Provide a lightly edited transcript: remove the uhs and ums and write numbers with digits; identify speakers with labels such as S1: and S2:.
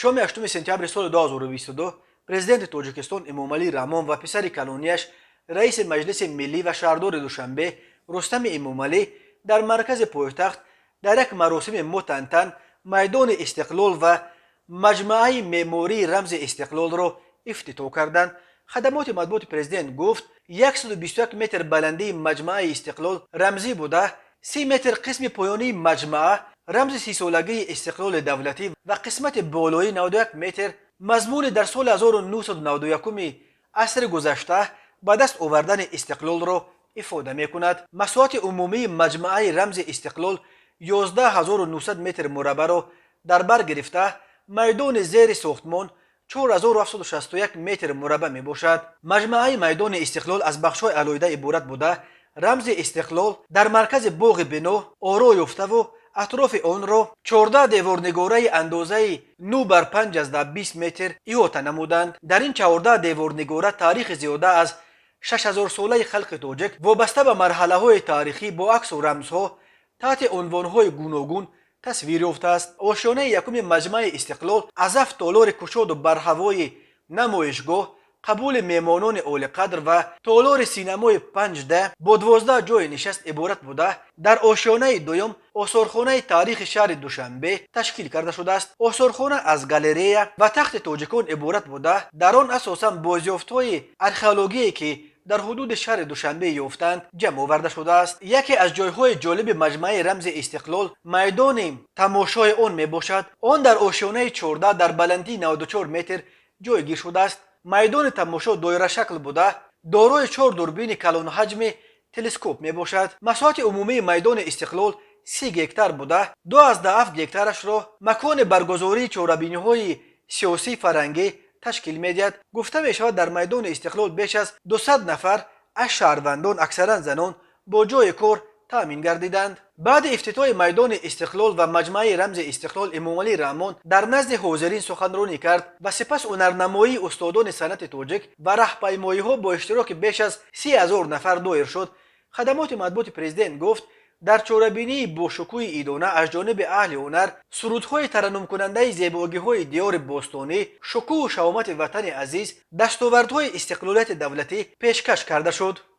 S1: Шоми 8 сентябри соли 2022 Президенти Тоҷикистон Эмомалӣ Раҳмон ва писари калонияш, раиси Маҷлиси Миллӣ ва шаҳрдори Душанбе Рустами Эмомалӣ дар маркази пойтахт дар як маросими мутантан майдони Истиқлол ва маҷмӯаи меъмории рамзи Истиқлолро ифтитоҳ карданд. Хадамоти матбуоти президент гуфт, 121 метр баландии маҷмӯаи Истиқлол рамзӣ буда, 30 метр қисми поёнии маҷмӯа рамзи 30-солагии истиқлоли давлатӣ ва қисмати болоӣ 91 метр мазмуни дар соли 1991 асри гузашта ба даст овардани истиқлолро ифода мекунад. Масоҳати умумии маҷмӯаи рамзи Истиқлол 11 900 метр мураббаъро дар бар гирифта, майдони зери сохтмон 4761 метр мураббаъ мебошад. Маҷмӯаи майдони Истиқлол аз бахшҳои алоҳида иборат буда, рамзи Истиқлол дар маркази боғи бино оро ёфтаву атрофи онро 14 деворнигораи андозаи 9 бар 5,20 метр иҳота намуданд. Дар ин 14 деворнигора таърихи зиёда аз 6000-солаи халқи тоҷик вобаста ба марҳалаҳои таърихӣ бо аксу рамзҳо таҳти унвонҳои гуногун тасвир ёфтааст. Ошёнаи якуми маҷмӯаи Истиқлол аз ҳафт толори кушоду барҳавои намоишгоҳ, қабули меҳмонони олиқадр ва толори синамои 5D бо 12 ҷойи нишаст иборат буда, дар ошёнаи дуюм осорхонаи таърихи шаҳри Душанбе ташкил карда шудааст. Осорхона аз галерея ва тахти тоҷикон иборат буда, дар он асосан бозёфтҳои археологие, ки дар ҳудуди шаҳри Душанбе ёфтанд, ҷамъ оварда шудааст. Яке аз ҷойҳои ҷолиби маҷмӯаи рамзи Истиқлол майдони тамошои он мебошад. Он дар ошёнаи 14 дар баландии 94 метр ҷойгир шудааст. Майдони тамошо доирашакл буда, дорои чор дурбини калонҳаҷми телескоп мебошад. Масоҳати умумии майдони Истиқлол 30 гектар буда, 2,7 гектарашро макони баргузории чорабиниҳои сиёсӣ, фарҳангӣ ташкил медиҳад. Гуфта мешавад, дар майдони Истиқлол беш аз 200 нафар аз шаҳрвандон, аксаран занон, бо ҷойи кор таъмин гардиданд. Баъди ифтитоҳи майдони Истиқлол ва маҷмӯаи рамзи Истиқлол Эмомалӣ Раҳмон дар назди ҳозирин суханронӣ кард ва сипас ҳунарнамоии устодони санъати тоҷик ва раҳпаймоиҳо бо иштироки беш аз 30 000 нафар доир шуд. Хадамоти матбуоти президент гуфт, дар чорабинии бошукӯҳи идона аз ҷониби аҳли ҳунар сурудҳои тараннумкунандаи зебогиҳои диёри бостонӣ, шукӯҳу шаҳомати ватани азиз, дастовардҳои истиқлолияти давлатӣ пешкаш карда шуд.